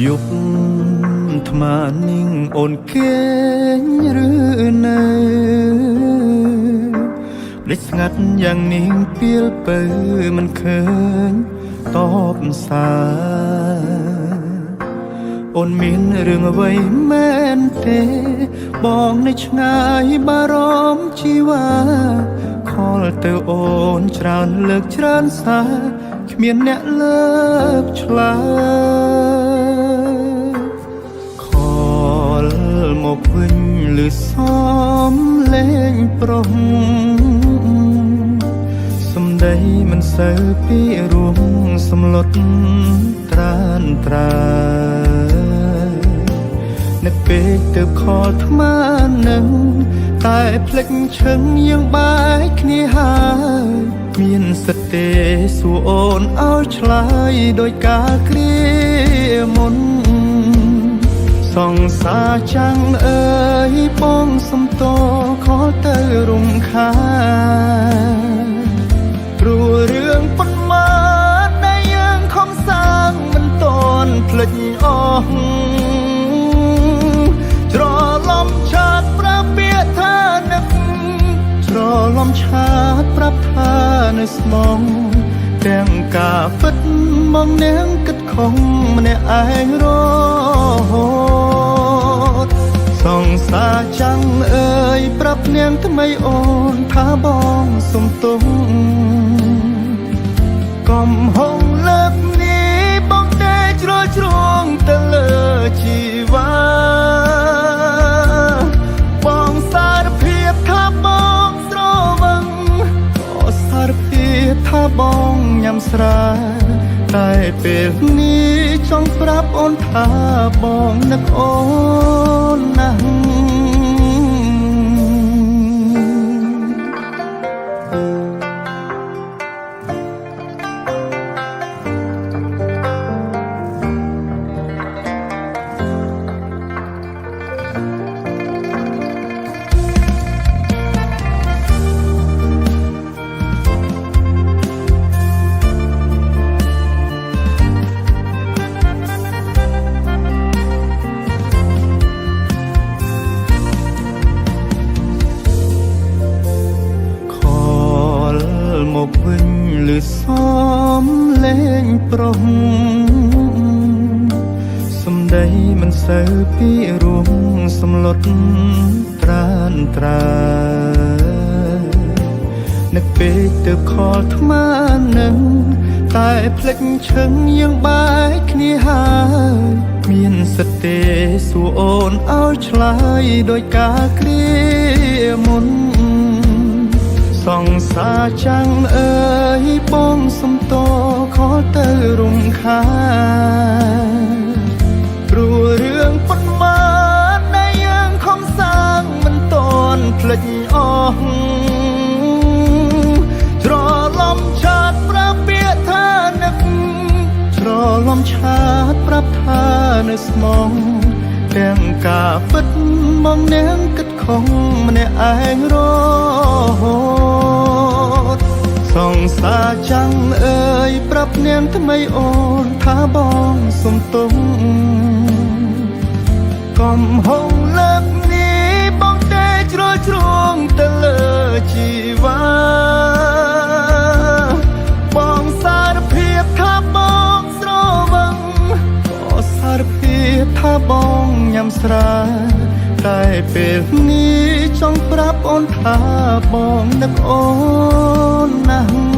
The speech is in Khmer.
យប់ថ្មនាងអូនគេងឬនៅភ្លេចស្ងាត់យ៉ាងនាងពីលពៅមិនឃើញតបសារអូនមានរឿងអ្វីមែនទេ បងនៅឆ្ងាយបារម្ភជីវ៉ាខលទៅអូនច្រើនលើកច្រើនសារគ្មានអ្នកលើកឆ្លើយ ខលមកវិញឬសំលេងប្រុសសំដីមិនសូវពីរួមសំលុតត្រានត្រើយនឹកពេកទៅខលថ្មនឹងតែភ្លេចឈឹងយើងបែកគ្នាហើយមានសិទ្ធិទេសួរអូនឲ្យឆ្លើយដោយការគ្រាមុន សង្សារចាំងអើយបងសំតខលទៅរំខានព្រោះរឿងប៉ុន្មានដែលយើងខំសាងមិនតន់ភ្លេចអស់ច្រឡំឆាតប្រាប់ពាក្យថានឹកច្រឡំឆាតប្រាប់ថានៅស្មងទាំងការពិតមកនាងគិតខំម្នាក់ឯងរហូតសង្សារចាំងអើយប្រាប់នាងថ្មីអូនថាបងសុំទោសកំហុងលើកនេះបងទេជ្រុលជ្រួងទៅលើជីវ៉ាបងសារភាពថាបងស្រវឹងក៏សារភាពថាបងញ៉ាំស្រាតែពេលនេះចង់ប្រាប់អូនថាបងនឹកអូនណាស់ ខលមកវិញឬសំលេងប្រុសសំដីមិនសូវពីរួមសំលុតត្រានត្រើយនឹកពេកទៅខលថ្មនឹងតែភ្លេចឈឹងយើងបែកគ្នាហើយមានសិទ្ធិទេសួរអូនឲ្យឆ្លើយដោយការគ្រាមុន សង្សារចាំងអើយបងសុំតខលទៅរំខានព្រោះរឿងប៉ុន្មានដែលយើងខំសាងមិនតន់ភ្លេចអស់ច្រឡំឆាតប្រាប់ពាក្យថានឹកច្រឡំឆាតប្រាប់ថានៅស្មងទាំងការពិតមកនាងគិតខំម្នាក់ឯងរហូតសង្សារចាំងអើយប្រាប់នាងថ្មីអូនថាបងសុំទោសកំហុងលើកនេះបងទេជ្រុលជ្រួងទៅលើជីវ៉ាបងសារភាពថាបងស្រវឹងក៏សារភាពថាបងញ៉ាំស្រាតែពេលនេះចង់ប្រាប់អូនថាបងនឹកអូនណាស់